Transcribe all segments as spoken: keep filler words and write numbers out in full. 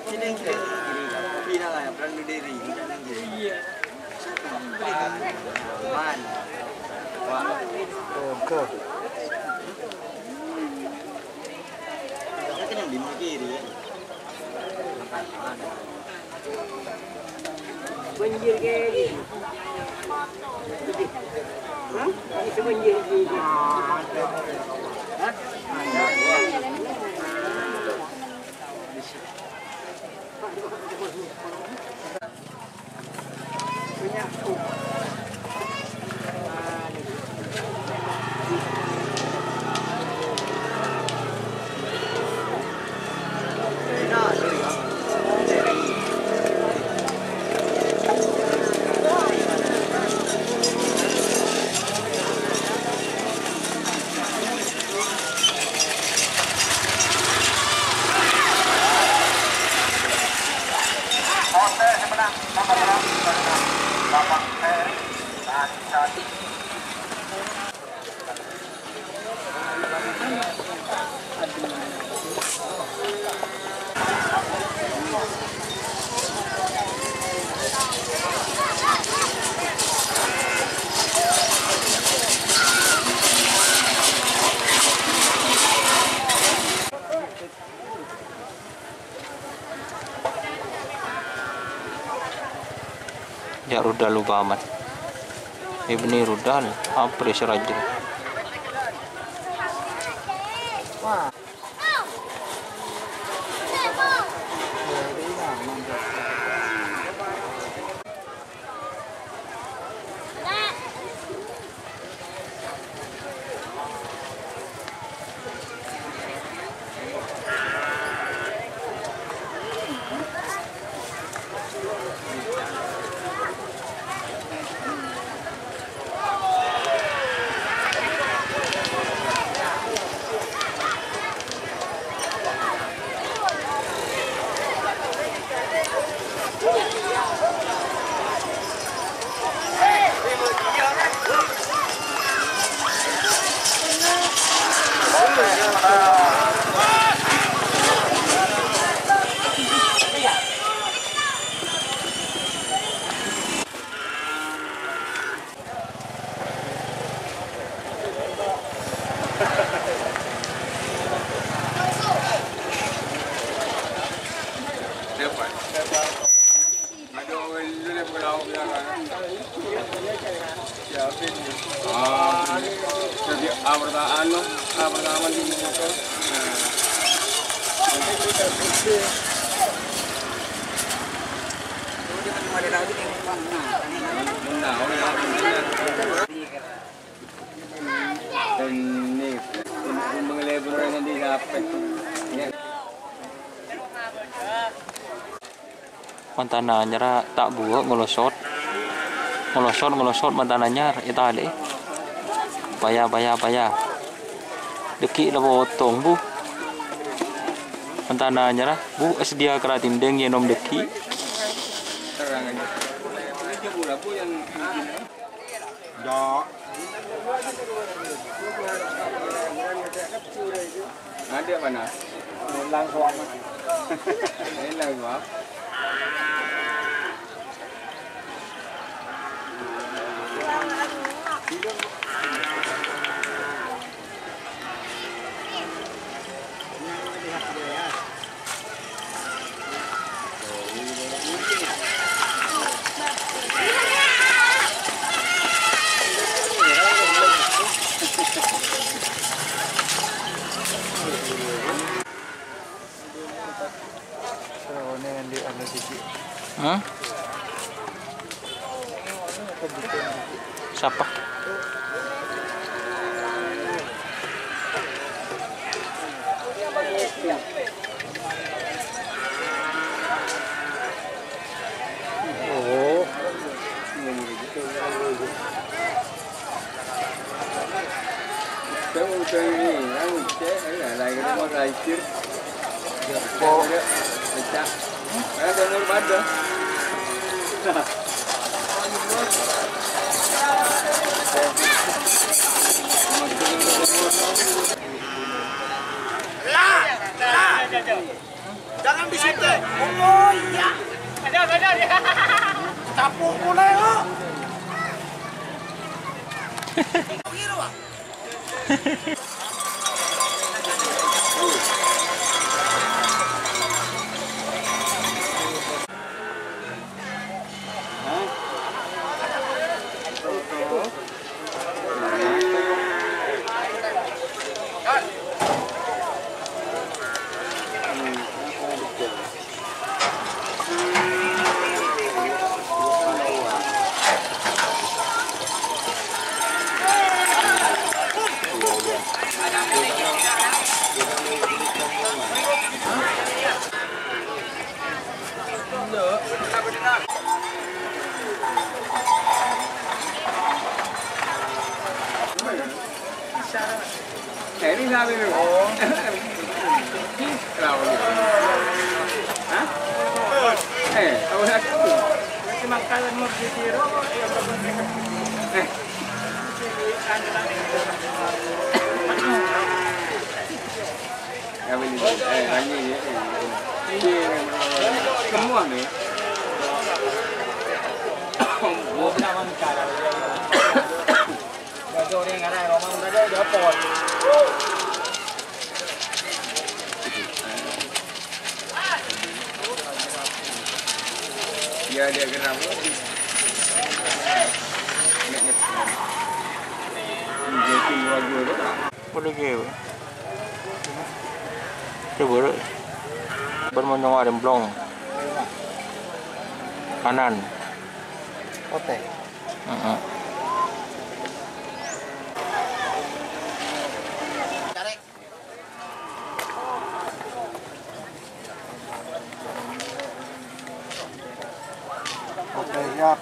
Sini yang kiri, kiri, kiri. Pina lah, berani diri. Iya. Aman. Wah. Oke. Kita kan yang di kiri, ya. Makan, makan. Banjir kayak gini. Hah? Ini sebanjir gini. Hah? Jâ' rudâl ompamana. È, bânnè rudâl, apa rè sè rajâ? Ah, jadi, ah, pertama, anu, ah, pertama di motor. Nah, oh, ya. Ini, ini, ini, ini, ini, ini, ini, Mantana anyarra ta' buwâ' ngolosot. Ngolosot, ngolosot mantana anyar, ètalè'è. Paya, paya, paya. Dâggi' la potong, Bu. Mantana anyarra, Bu, sadhiyâ kèra tèndhâng ngènom dâggi'. Enggak. Ada apa, Nas? Hilang, Sob. Hilang, Sob. Hah? Sapa? Jangan di situ. Oh iya. Capung pula lo. Ini sapi lu. Oh. Kenapa gitu? Hah? Eh, apa lagi? Cuma kalau mau di Tiro, ya, eh. Ya, ini, eh, hanya ya, eh, iya, semua nih. Iya, dia kenapa? Boleh ke? Coba dulu. Ban monyong aremblong. Kanan. Oke. Heeh. Oke, siap.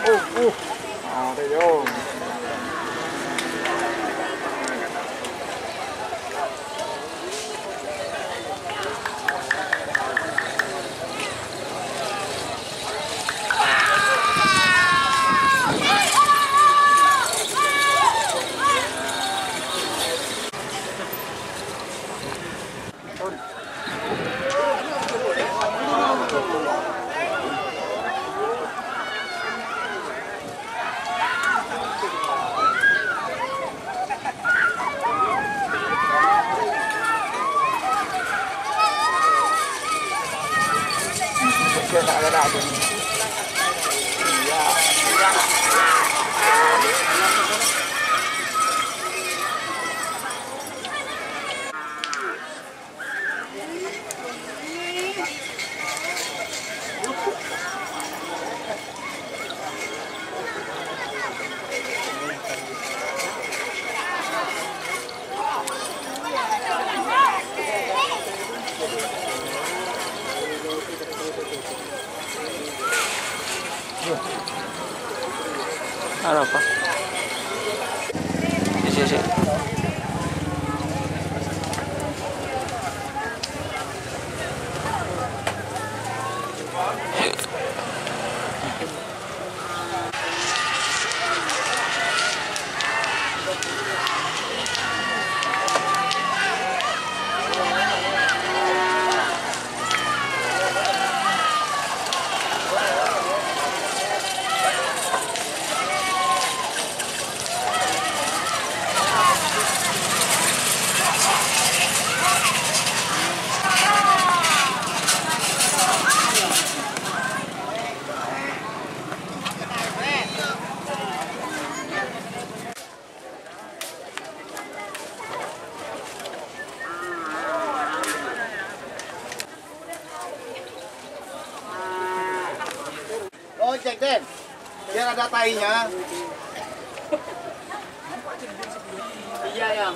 Uh, uh. Ada, yo. Arapa? Isi, isi. Oh, cek, Den. Biar ada tainya. Iya, Yang.